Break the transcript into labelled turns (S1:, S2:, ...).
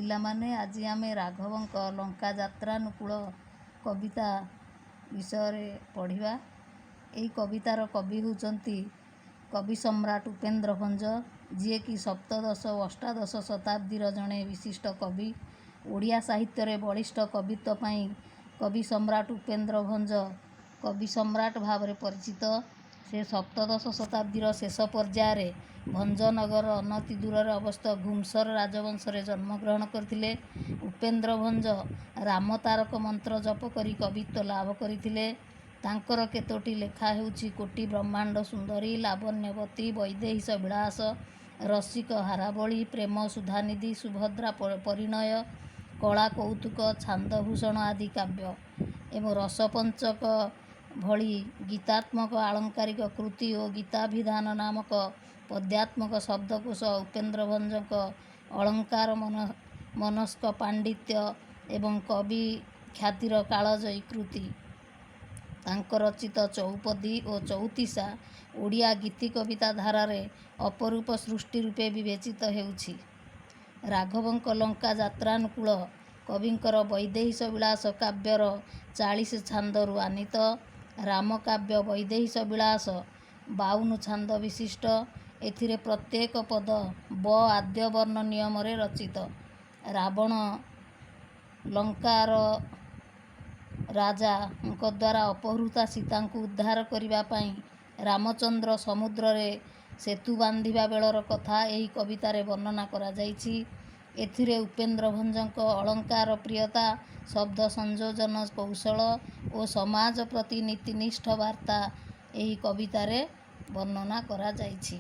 S1: ପିଲାମାନେ, ଆଜି ଆମେ ରାଘବଙ୍କ ଲଙ୍କା ଯାତ୍ରାନୁକୂଳ କବିତା ବିଷୟରେ ପଢ଼ିବା। ଏହି କବିତାର କବି ହେଉଛନ୍ତି କବି ସମ୍ରାଟ ଉପେନ୍ଦ୍ର ଭଞ୍ଜ, ଯିଏକି ସପ୍ତଦଶ ଓ ଅଷ୍ଟାଦଶ ଶତାବ୍ଦୀର ଜଣେ ବିଶିଷ୍ଟ କବି। ଓଡ଼ିଆ ସାହିତ୍ୟରେ ବଳିଷ୍ଠ କବିତ୍ୱ ପାଇଁ କବି ସମ୍ରାଟ ଉପେନ୍ଦ୍ର ଭଞ୍ଜ କବି ସମ୍ରାଟ ଭାବରେ ପରିଚିତ। ସେ ସପ୍ତଦଶ ଶତାବ୍ଦୀର ଶେଷ ପର୍ଯ୍ୟାୟରେ ଭଞ୍ଜନଗରର ଅନତି ଦୂରରେ ଅବସ୍ଥିତ ଘୁମୁସର ରାଜବଂଶରେ ଜନ୍ମଗ୍ରହଣ କରିଥିଲେ। ଉପେନ୍ଦ୍ର ଭଞ୍ଜ ରାମ ତାରକ ମନ୍ତ୍ର ଜପ କରି କବିତ୍ୱ ଲାଭ କରିଥିଲେ। ତାଙ୍କର କେତୋଟି ଲେଖା ହେଉଛି କୋଟି ବ୍ରହ୍ମାଣ୍ଡ ସୁନ୍ଦରୀ, ଲାବଣ୍ୟବତୀ, ବୈଦେହୀଶ ବିଳାସ, ରସିକ ହାରାବଳୀ, ପ୍ରେମ ସୁଧାନିଧି, ସୁଭଦ୍ରା ପରିଣୟ, କଳା କୌତୁକ, ଛାନ୍ଦଭୂଷଣ ଆଦି କାବ୍ୟ ଏବଂ ରସପଞ୍ଚକ ଭଳି ଗୀତାତ୍ମକ ଆଳଙ୍କାରିକ କୃତି ଓ ଗୀତାଭିଧାନ ନାମକ ପଦ୍ୟାତ୍ମକ ଶବ୍ଦକୋଷ ଉପେନ୍ଦ୍ର ଭଞ୍ଜଙ୍କ ଅଳଙ୍କାର ମନସ୍କ ପାଣ୍ଡିତ୍ୟ ଏବଂ କବି ଖ୍ୟାତିର କାଳଜୟୀ କୃତି। ତାଙ୍କ ରଚିତ ଚଉପଦୀ ଓ ଚଉତିଶା ଓଡ଼ିଆ ଗୀତି କବିତା ଧାରାରେ ଅପରୂପ ସୃଷ୍ଟି ରୂପେ ବିବେଚିତ ହେଉଛି। ରାଘବଙ୍କ ଲଙ୍କା ଯାତ୍ରାନୁକୂଳ କବିଙ୍କର ବୈଦେହୀଶ ବିଳାସ କାବ୍ୟର 40 ଛାନ୍ଦରୁ ଆନୀତ। ରାମକାବ୍ୟ ବୈଦେହୀଶ ବିଳାସ 52 ଛାନ୍ଦ ବିଶିଷ୍ଟ। ଏଥିରେ ପ୍ରତ୍ୟେକ ପଦ ବ ଆଦ୍ୟ ବର୍ଣ୍ଣ ନିୟମରେ ରଚିତ। ରାବଣ ଲଙ୍କାର ରାଜାଙ୍କ ଦ୍ୱାରା ଅପହୃତା ସୀତାଙ୍କୁ ଉଦ୍ଧାର କରିବା ପାଇଁ ରାମଚନ୍ଦ୍ର ସମୁଦ୍ରରେ ସେତୁ ବାନ୍ଧିବା ବେଳର କଥା ଏହି କବିତାରେ ବର୍ଣ୍ଣନା କରାଯାଇଛି। ଏଥିରେ ଉପେନ୍ଦ୍ର ଭଞ୍ଜଙ୍କ ଅଳଙ୍କାର ପ୍ରିୟତା, ଶବ୍ଦ ସଂଯୋଜନ କୌଶଳ ଓ ସମାଜ ପ୍ରତି ନୀତିନିଷ୍ଠ ବାର୍ତ୍ତା ଏହି କବିତାରେ ବର୍ଣ୍ଣନା କରାଯାଇଛି।